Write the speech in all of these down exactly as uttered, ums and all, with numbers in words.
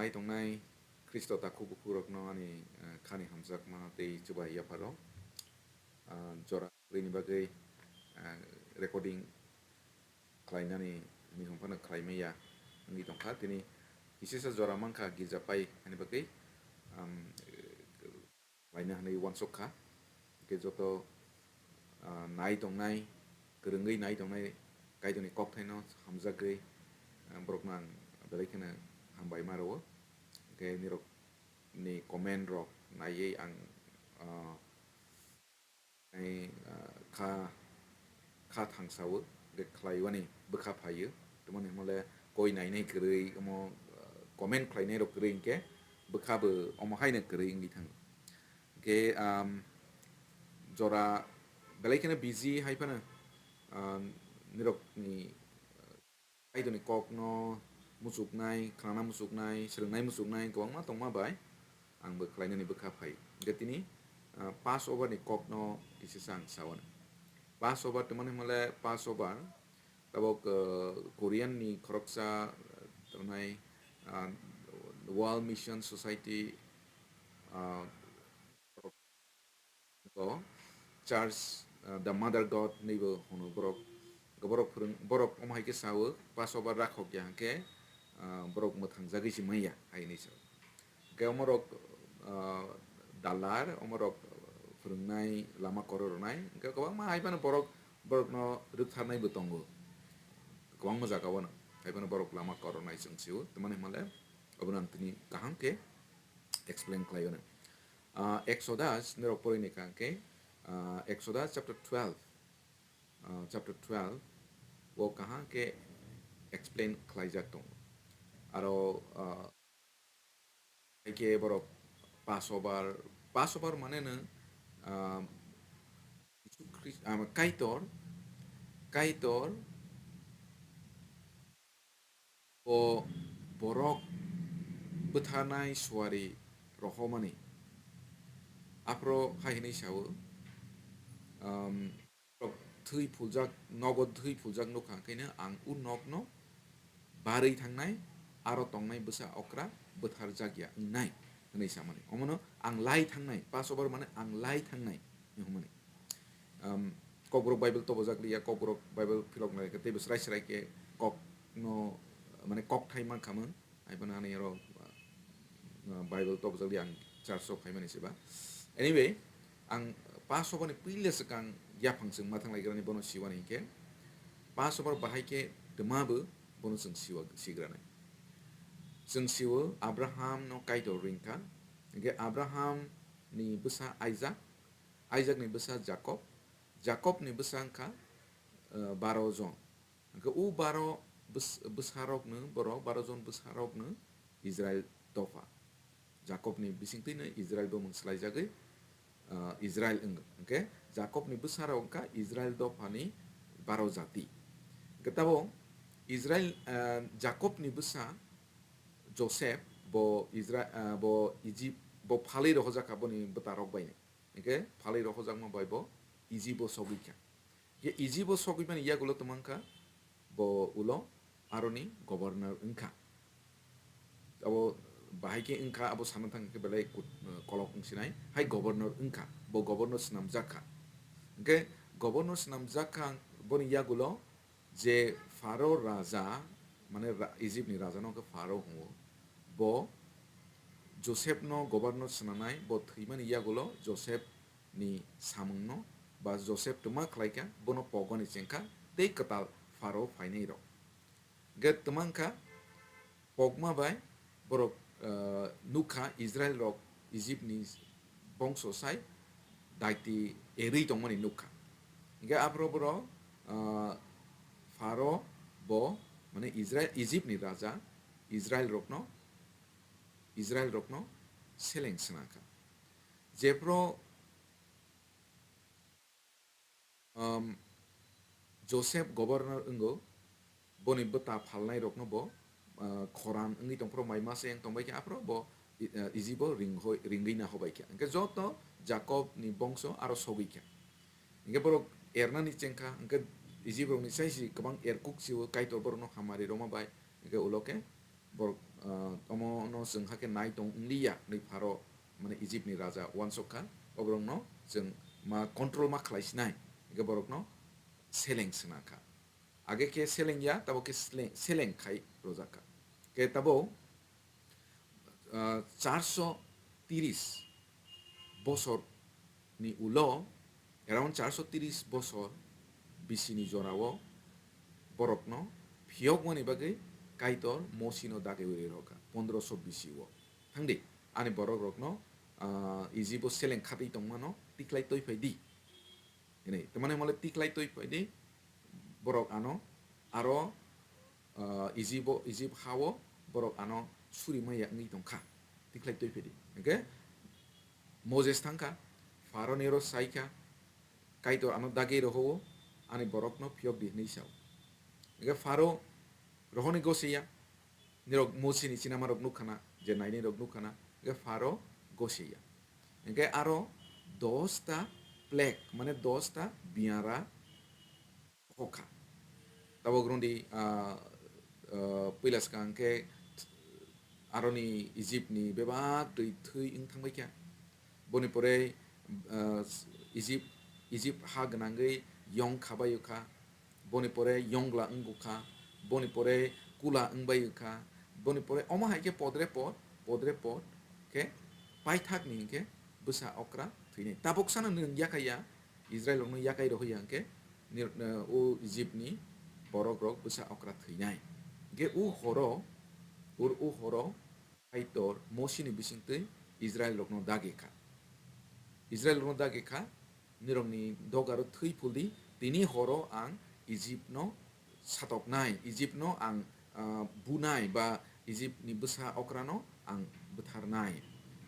Nai tongnai Khristo takhuk bukhukrokno ani, eh, khani hamjakma tei chubai yapharo, ah, jora kwrwini bagwi, ah, recording khlainani hinwi hwn phano khlai maya wngwi tongkha. Tini kisisa jora mankha girja pai ani bagwi, um, khlaina hinwi uansuk kha. Hwnkhe joto, ah, nai tongnai, kwrwngwi nai tongnai Kaitorni kokthaino hamjagwi, ah, borokno ang belai kheno hambai ma rwo. Hwnkhe nirokni comment rok naiwi ang, ah, ai, ah, kha, kha thangsawo, hwnkhe khlaiwani bwkha phaio. Tamoni hwnle koi nainai kwrwi, omo, ah, comment khlainai rok kwrwi hwnkhe bwkha bo omo haino kwrwi wngwi thango. Hwnkhe, um, jora belai kheno busy hai phano, um, nirokni, uh, Kaitorni kokno muchuknai, khnana muchuknai, swrwngnai muchuknai kwbangma tongma bai ang bo khlainani bwkha phai. Hwnkhe tini, uh, Passover ni kokno kisisa ang sawana. Passover twmani hwnle Passover tabok, uh, Korean ni khoroksa, uh, tongnai, uh, World Mission Society, uh, o Church, uh, the Mother God hinwibo hwno borok. Borok phwrwng, borok omo hai khe sao, Passover rakhok ya hwnkhe, uh, borok mwthangjagwi se manya hai hinwi sao. Hwnkhe omorok, uh, dalar, omorok phwrwngnai, lama koro rwnai, hwnkhe kwbangma hai phano borok, borokno rwktharnaibo tongo. Kwbangma jagao no hai phano borok lama koro rwnai chwng sio, tamani hwnle obono ang tini kaham khe explain khlai o. Ah, Exodus, norok poroi ni kha khe, ah, Exodus chapter twelve, ah, chapter twelve o kaham khe explain khlaijak tongo. Aro, ah, hai khe borok Passover, Passover mane no, ah, Jisu Khris-, ah, Kaitor, Kaitor, o borok bwtharnai suari rohormani. Aphro hai hwnwi sao, um, borok thwi phuljak, nogo thwi phuljak nukha, hwnkhe ang o nokno barwi thangnai, aro tongnai bwsa okra bwtharjak ya wngnai, hwnwi samani. Omono ang lai thangnai, Passover mane ang lai thangnai, hinwi hwnmani. Um, Kokborok Bible tobojak liya, Kokborok Bible philok nai khe teibo srai srai khe kokno, mane kokthai mankha mung. Hai phano ani oro, uh, Bible tobojak liya ang church o phaimani se ba. Anyway, ang Passover ni puila swkang yaphang chwng ma thang lai grani bono siwani hinkhe Passover bahai khe twma bo bono chwng siwa, sigranai. Chwng siwo Abraham no Kaitor ringkha, hinkhe Abraham ni bwsa Isaac, Isaac ni bwsa Jacob, Jacob ni bwsa wngkha, eh, baro jon. Hwnkhe o baro bwsarokno, borok baro jon bwsarokno Israel dopha. Jakobni bisingtwino Israel bumung swlaijagwi, ah, Israel wngo. Hwnkhe Jakobni bwsarok wngkha Israel dophani baro jati. Hwnkhe tabuk Israel, ah, Jakobni bwsa Joseph bo Isra-, ah, bo Egypt, bo phalwi rohorjak kha boni bwtarok bai. Hwnkhe phalwi rohorjakma bai bo Egypt o sogwi kha. Hwnkhe Egypt o sogwi mani yagulo twmang kha, bo ulo aroni governor wngkha. Abo bahai khe wngkha, abo sana thang khe belai kut-, kolok wngsinai, hai governor wngkha, bo governor swnamjak kha. Hwnkhe governor swnamjak kha, boni yagulo je Pharaoh raja, mane ra-, Egypt ni raja no khe Pharaoh hwngo, bo Joseph no governor swnamnai, bo thwimani yagulo Joseph ni samungno ba Joseph twma khlaikha, bono pogmani chengkha tei kwtal Pharaoh phainai rok. Hwnkhe twmang kha pogma bai borok, ah, nukha Israel rok Egypt ni bongso sai daiti erwi tongmani nukha. Hwnkhe aphro borok, ah, Pharaoh bo mane Israel, Egypt ni raja Israel rokno, Israel rokno seleng swnakha. Jephru, um, Joseph governor wngo, boni bwta phalnai rokno bo, uh, khoran wngwi tongphuru mai masa yang tongbai khe aphuru bo, uh, Egypt o ringwi nahobai kha. Hwnkhe joto Jacob ni bongso aro sogwi kha. Hwnkhe borok ernani chengkha, hwnkhe Egypt rokni saisi kwbang erkuk sio Kaitor borokno hamari rwma bai, hwnkhe ulo khe borok, ah, omo no chwng hakhe nai tong wng liya, hwnwi Pharo, mane Egypt ni raja uansuk kha, o borok no chwng ma control ma khlai sinai, hwnkhe borok no seleng swna kha. Age khe seleng ya, tabo khe seleng, seleng khai rojak kha. Khe tabo, ah, charso tiris bosor ni ulo, around charso tiris bosor bisi ni jora o borok no phiyok mani bagwi Kaitor Mosi no dagwi rwi rw kha, pondroso bisi o. Thang di, ani borok rok no, ah, Egypt o seleng khatwi tong mano, tiklai twi phai di. Hwnwi, tamani hwnle tiklai twi phai di, borok ano aro, ah, Egypt o, Egypt ha o borok ano suri maya wngwi tong kha, tiklai twi phai di. Hwnkhe Moses thang kha, Pharo ni oro sai kha, Kaitor ano dagwi roho o, ani borok no phiyok di hwnwi sa o. Hwnkhe Pharo rohoni gose ya, nirok Mosi ni sinama rok nuk khana, je nainai rok nuk khana, hwnkhe Pharo gose ya. Hwnkhe aro dos ta plague, mane dos ta biyara hokha. Tabok rwngdi, ah, ah, puila swkang khe aroni Egypt ni bebak twi thwi wng thangbai kha. Boni pore, ah, Egypt, Egypt ha gwnangwi yong khabai kha. Boni pore yongla wngkha, boni pore kula wngbai kha, boni pore omo hai khe podre pod, podre pod khe paithak ni hwnkhe bwsa okra thwinai. Tabuk sano nwng yakai ya, Israel rokno yakai rohoi ya hwnkhe ni-, o Egypt ni borok rok bwsa okra thwinai. Hwnkhe o horo, ur o horo Kaitor Mosi ni bisingtwi Israel rokno dagi kha. Israel rokno dagi kha, nirokni dogaro thwi phuldi, tini horo ang Egypt no satoknai, Egypt no ang, ah, bunai ba Egypt ni bwsa okra no ang bwtharnai.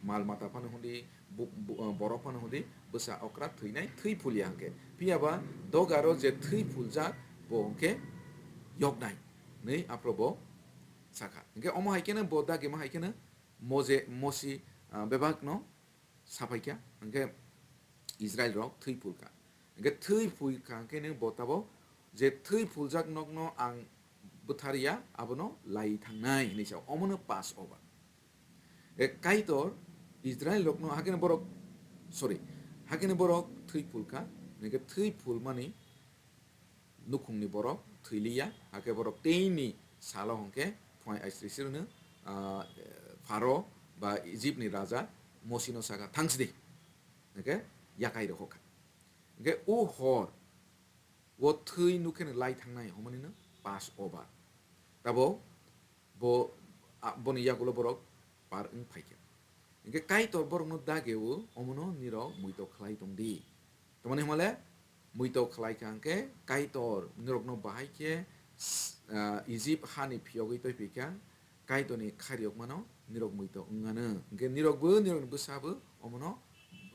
Mal mata phano hwndi, bu-, bu-, ah, borok phano hwndi bwsa okra thwinai, thwi phulya hwnkhe. Phiya ba dogaro je thwi phuljak bo hwnkhe yoknai, hwnwi aphro bo sakha. Hwnkhe omo hai kheno bo dagima hai kheno Moje-, Mosi, ah, bebak no saphai kha, hwnkhe Israel rok thwi phul kha. Hwnkhe thwi phul kha hwnkhe nw bo tabok je thwi phuljak nok no ang bwthar ya, abono lai thangnai hwnwi sa, omono Passover. E Kaitor Israel rokno hakhe borok, sorry, hakhe borok thwi phul kha, hwnkhe thwi phul mani nukhungni borok thwi liya, hakhe borok teini salo hwnkhe phuai aisri sirwno, ah, Pharo ba Egypt ni raja Mosi no saka, "Thangsidi," hwnkhe yakai rokha. Hwnkhe o hor o thwi nukheno lai thangnai hwnmani no Passover. Tabo bo, a, boni yagulo borok par wng phaikha. Hwnkhe Kaitor borokno dageo omono nirok muitok khlai tongdi. Tamani hwnmale muitok khlai kha hwnkhe Kaitor nirokno bahai khe s-, ah, Egypt hani phiyogwi toiphi kha, Kaitorni khariyokmano nirok muitok wngano. Hwnkhe nirokbo, nirokni bwsabo omono,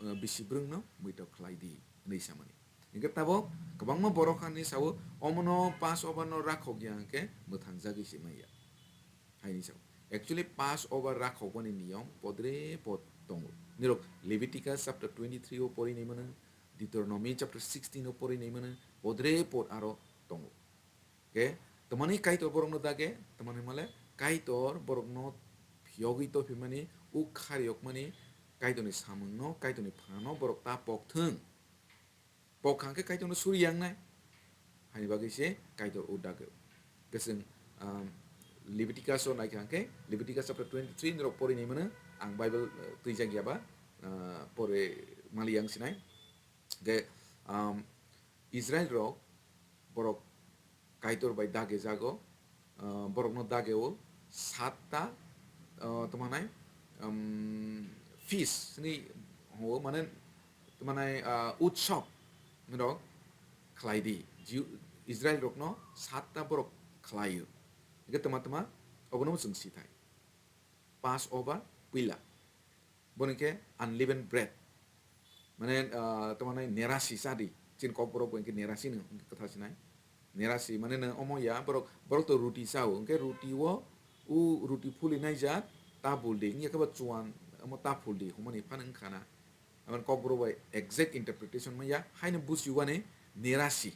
ah, bisi brwngno muitok khlai di, hwnwi samani. Hwnkhe tabok kwbangma borok hani sao, omono Passover no rakhok ya hwnkhe mwthangjagwi se manya. Haini sao. Actually, Passover rakhokmani niyom podre pod tongo. Nirok Leviticus chapter twenty-three o pori nai mano, Deuteronomy chapter sixteen o pori nai mano, podre pod aro tongo. Ke, tamani Kaitor borokno dage, tamani male Kaitor borokno phiyogwi tophimani, uk khariyokmani, Kaitorni samungno, Kaitorni phanano borok ta pok thung. Pok kha hwnkhe Kaitorno suri yangnai. Hani bagwi se Kaitor o dage. Keseng, um, Leviticus o naikha hwnkhe, Leviticus chapter twenty-three nirok pori nai mano, ang Bible, uh, twijak yaba, uh, pore mali yang sinai. Ge, um, Israel rok borok Kaitor bai dage jago, ah, borokno dageo satta, ah, tongmanai, um, feast hwnwi hwngo, mane tongmanai, ah, utsob rok khlai di. Jiu-, Israel rokno satta borok khlaio. Hwnkhe tongma tongma obono chwng sithai. Passover puila. Bono khe unleavened bread. Mane, ah, tamo nai nerasi chadi. Chini kokborok bo hwnkhe nerasi no hwnkhe kwthar sinai. Nerasi mane no omo ya borok, borok to ruti chao. Hwnkhe ruti o, u ruti phuli naijak ta buldi. Wngya khe bo chuan omo ta phuldi hwnmani phano wngkha na. Aboni kokborok bai exact interpretation manya. Haino busi wani nerasi.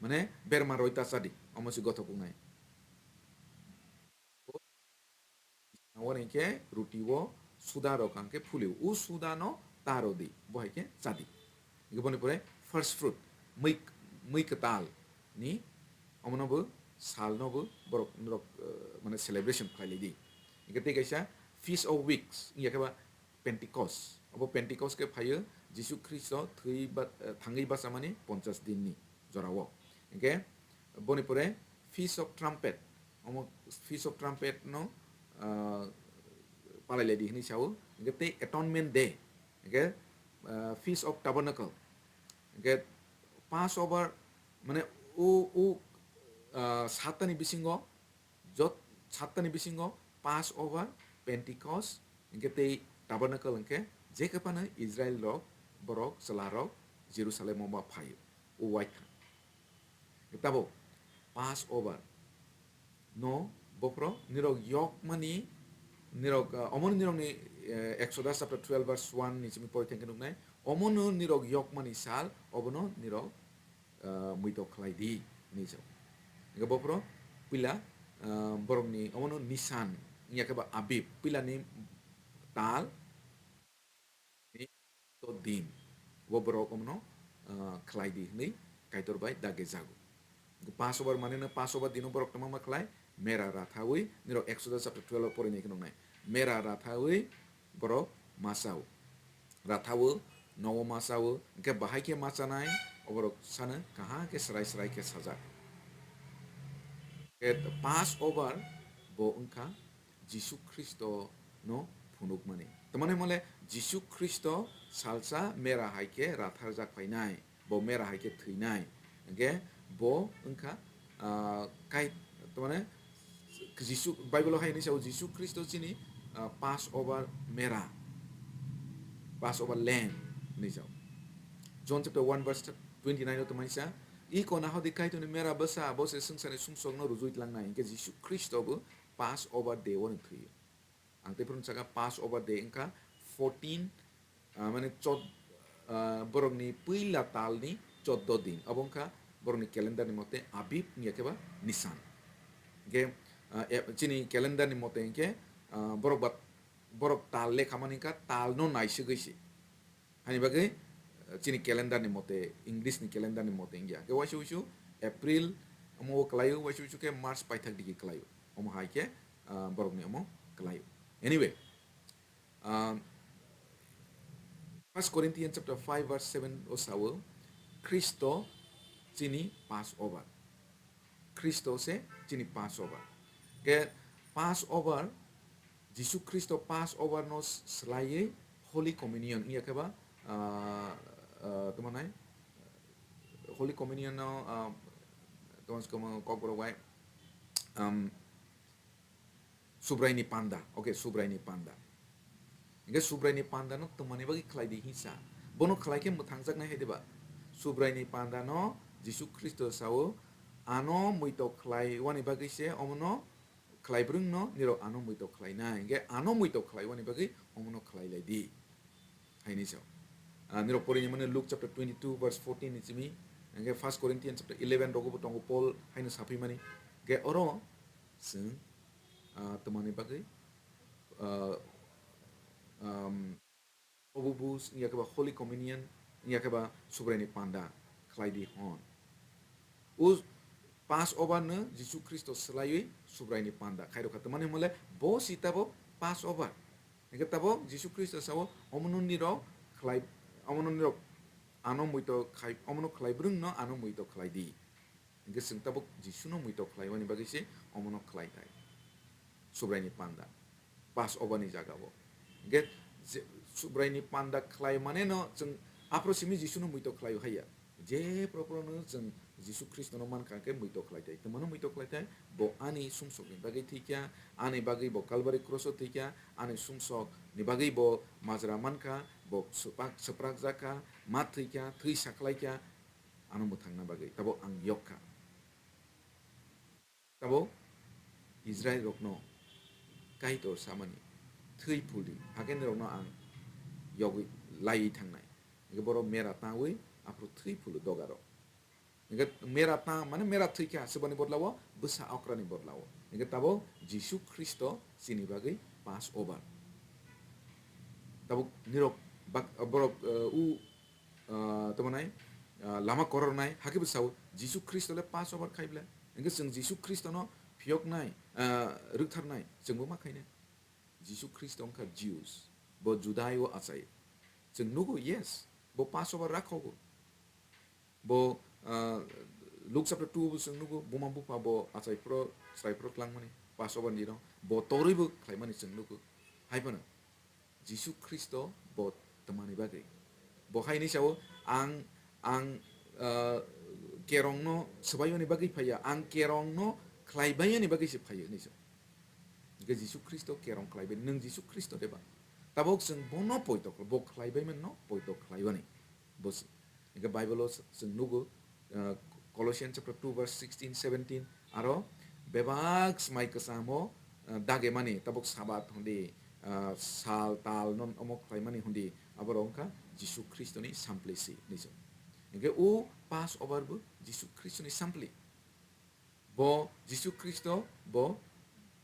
Mane berma roi ta chadi. Omo se gothok wngnai. Abo hinkhe ruti o suda rok hwnkhe phulio. O suda no ta rw di, bo hai khe cha di. Hinkhe boni pore first fruit, mui, mui kwtal ni, omono bo sal no bo borok norok, eh, mane celebration khlai lai di. Hinkhe tei kaisa Feast of Weeks, wngya khe ba Pentecost. Abo Pentecost khe phaio Jisu Khristo thwi ba, eh, thangwi bachamani ponchash din ni jora o. Hinkhe boni pore Feast of Trumpet, omo Feast of Trumpet no, ah, palai lai di hinwi sao. Hinkhe tei Atonement Day, hinkhe, ah, Feast of Tabernacle, hinkhe Passover, mane o, o, ah, satta ni bisingo, jot, satta ni bisingo Passover, Pentecost, hinkhe tei Tabernacle hinkhe je khe phano Israel rok borok chwla rok Jerusalem o ma phaio, o waithang. Tabuk Passover no bophro nirok yokmani, nirok, ah, omono nirokni, eh, Exodus chapter twelve verse one ni simi pori thangkhe nuknai, omono nirok yokmani sal, obono nirok, ah, muitok khlai di hinwi sao. Hinkhe bophro puila, ah, borokni omono Nisan, wngya khe ba Abib, puilani tal, ni to din. Bo borok omono, ah, khlai di hinwi Kaitor bai dagi jago. Passover mane no Passover dino borok tongma ma khlai, mera rathawi, nirok Exodus chapter twelve o porinai khe nuknai. Mera rathawi borok ma chao. Rathawo, nowo ma chao, hinkhe bahai khe ma chanai, oborok sano kaham khe srai srai khe sajak. Passover bo wngkha Jisu Khristo no phunukmani. Tamani hwnmale Jisu Khristo salsa mera hai khe ratharjak phainai, bo mera hai khe thwinai. Hinkhe bo wngkha, ah, kai, tamani Jisu, Bible o hai hinwi sao, Jisu Khristo chini, ah, Passover mera, Passover lamb hinwi sao. John chapter one verse twenty nine o tamani sa, "I kona hodi Kaitorni mera bwsa, bo se swngcharni sumsokno rujui tlangnai." Hinkhe Jisu Khristo bo Passover day o thwio. Ang tei phuru saka Passover day wngkha fourteen, ah, mane chod-, ah, borokni puila talni choddo din. Abo wngkha borokni calendar ni mote Abib wngya khe ba Nisan. Hinkhe, ah, e-, chini calendar ni mote hinkhe, ah, borok ba, borok tal lekha mani wngkha, tal no naisugwi se. Hani bagwi, eh, chini calendar ni mote, English ni calendar ni mote wngya. Khe waisa wuisu April omo o kwlaio, waisa wuisu khe March paithak digi kwlaio. Omo hai khe, ah, borokni omo kwlaio. Anyway, ah, First Corinthians chapter five verse seven o sao, Khristo chini Passover. Khristo se chini Passover. Khe Passover, Jisu Khristo Passover no s-, swlaiwi Holy Communion, wngya khe ba, ah, ah, tamo nai? Holy Communion no, ah, tamo se komo Kokborok bai, um, Subraini panda, okay, Subraini panda. Hinkhe Subraini panda no tongmani bagwi khlai di hinsa. Bono khlai khe mwthangjaknai hai diba? Subraini panda no Jisu Khristo sao, ano muitok khlai wani bagwi se omono khlai brwng no nirok ano muitok khlai nai. Hinkhe ano muitok khlai wani bagwi omono khlai lai di. Haini sao. Ah, nirok porini mane Luke chapter twenty-two verse fourteen ni simi. Hinkhe First Corinthians chapter eleven rogo bo tongo Paul haino saphi mani. Hinkhe oro chwng, ah, tongmani bagwi, ah, um, Obo bus, wngya khe ba Holy Communion, wngya khe ba Subraini panda khlai di hwn. O Passover no Jisu Khristo swlaiwi Subraini panda khai rwkha. Tamani hwnmale bo si tabok Passover. Hinkhe tabok Jisu Khristo sao, "Omono nirok khlai, omono nirok ano muito khai, omono khlai brwng no ano muito khlai di." Hinkhe chwng tabuk Jisuno muito khlaiwani bagwi se omono khlai thai. Subraini panda. Passover ni jaga o. Hinkhe je, Subraini panda khlai mane no chwng aphro simi Jisuno muito khlai haiya. Je propro no chwng Jisu Khristono mankha hinkhe muito khlai thai. Twmano muito khlai thai? Bo ani sumsokni bagwi thwikha, ani bagwi bo Calvary cross o thwikha, ani sumsokni bagwi bo majra mankha, bo swpak, swprak jakha, ma thwikha, thwi sakhlaikha, ano mwthangna bagwi. Tabok ang yok kha. Tabok Israilrokno Kaitor samani, "Thwi phuldi, hakhe nirokno ang yogwi laiwi thangnai." Hinkhe borok mera tawi aphuru thwi phulu dogarok. Hinkhe mera ta, mane mera thwikha, swbani bodlao bwsa okrani bodlao. Hinkhe tabok Jisu Khristo chini bagwi Passover. Tabuk nirok bak-, borok, uh, u, uh, tamo nai, uh, lama koror nai, hakhe bo sao, Jisu Khristo le Passover khai ble. Hingke chwng Jisu Khristo no phiyok nai, uh, rwkthar nai, chwng bo ma khai nai. Jisu Khristo wngkha Jews, bo Judai o achai. Chwng nugo, yes, bo Passover rakhogo. Bo, ah, Luke chapter two bo chwng nugo, buma bupha bo achai phro, chwrai phro klangmani, Passover ni no, bo torwi bo khlaimani chwng nugo. Hai phano, Jisu Khristo bo twmani bagwi. Bo hai ni sao, ang, ang, ah, kerong no swbaimani bagwi phaiya, ang kerong no khlaibaimani bagwi se phaiya hinwi sa. Hingke Jisu Khristo kerong khlaibai, nwng Jisu Khristo de ba? Tabok chwng bono poito khlai, bo khlaibaimani no poito khlaibani. Bo se. Hingke Bible o chwng nugo, ah, Colossians chapter two verse sixteen, seventeen, aro bebak smai kwchamo, ah, dagemani, tabok Sabat hundi, ah, sal tal non omo khlaimani hundi, aborok wngkha Jisu Khristoni sampli si hinwi se. Hingke o Passover bo Jisu Khristoni sampli. Bo Jisu Khristo bo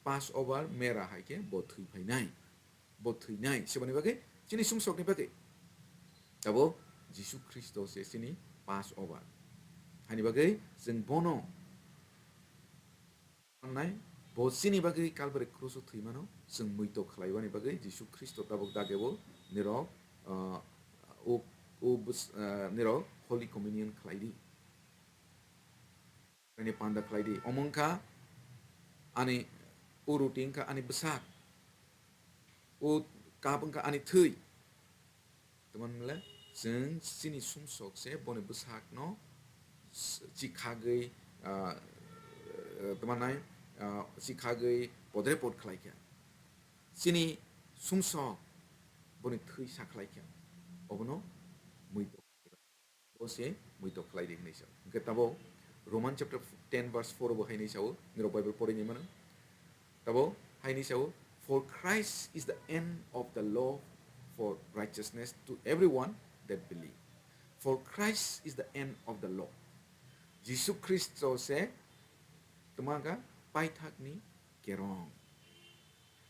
Passover mera hai khe bo thwi phainai. Bo thwinai, seboni bagwi, chini sumsokni bagwi. Tabok Jisu Khristo se chini Passover. Hani bagwi chwng bono nai, bo chini bagwi Kalbari kruso thwimano chwng muito khlaiwani bagwi Jisu Khristo tabok dageo nirok, ah, o, o bus-, ah, nirok Holy Communion khlai di. Ani panda khlai di. Omo wngkha ani, o ruti wngkha ani bwsak. O cup wngkha ani thwi. Tamani le chwng chini sumsok se boni bwsakno s-, chikhagwi, ah, eh, tamo nai, ah, chikhagwi podre pod khlai kha. Chini sumsok boni thwi sa khlai kha. Obono muito. Bo se muito khlai di hinwi sa. Hingke tabo Roman chapter ten verse four bo haini sao, nirok Bible pori ni mano. Tabo haini sao, "For Christ is the end of the law for righteousness to everyone that believe." For Christ is the end of the law. Jisu Khristo se tamaga paithak ni kerong.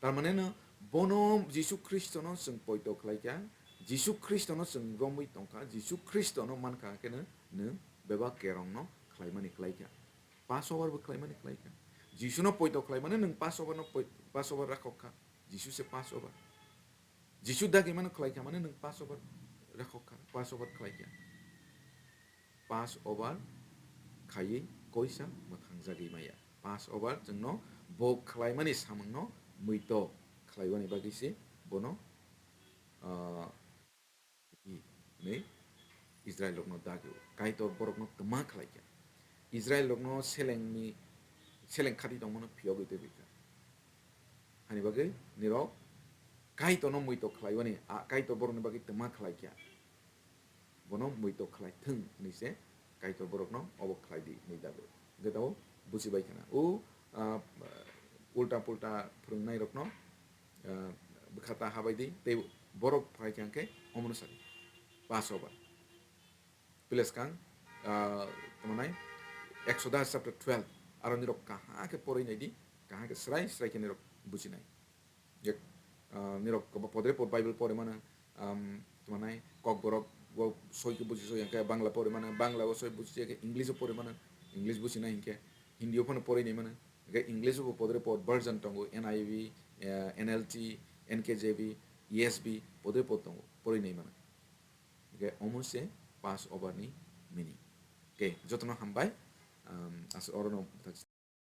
Tarmane no bono Jisu Khristono chwng poito khlai kha, Jisu Khristono chwng romwi tong kha, Jisu Khristono man kha khe no nwng bebak kerongno khlaimani khlai kha. Passover bo khlaimani khlai kha. Jisuno poito khlai mane nwng Passover no poi-, Passover rakhok kha. Jisu se Passover. Jisu dagi mano khlai kha mane nwng Passover rakhok kha, Passover khlai kha. Passover khaiwi koisa mwthangjagwi maya. Passover chwngno bo khlaimani samungno muito khlaiwani bagwi se bono, ah, hwnwi Israel rokno dagio. Kaitor borokno twma khlai kha. Israel rokno selengni, seleng khati tongmano phiyogwi tebwi kha. Hani bagwi nirok Kaitorno muito khlaiwani, a Kaitor borokni bagwi twma khlai kha. Bono muito khlai thwng hwnwi se Kaitor borokno obo khlai di hwnwi dago. Hwnkhe tabuk buchi bai khana. O, ah, ulta pulta phwrwngnairokno, ah, bwkha ta habai di, tei borok phai kha hwnkhe omono sadi. Passover. Pila swkang, ah, tamo nai, Exodus chapter twelve, aro nirok kaham khe poroi nai di, kaham khe srai srai khe nirok buji nai. Je, ah, nirok kobo podre pod Bible pore mano, um, tamo nai, Kokborok o soi khe buji soi, hwnkhe Bangla pore mano, Bangla o soi buji soi, hwnkhe English o pore mano, English buji nai hwnkhe, Hindi o phano poroi nai mano, hwnkhe English o bo podre pod version tongo, N I V, eh, N L T, N K J V, E S V, podre pod tongo, poroi nai mano. Hwnkhe omo se Passover ni meaning. Hwnkhe jotono hambai, um, as-, orono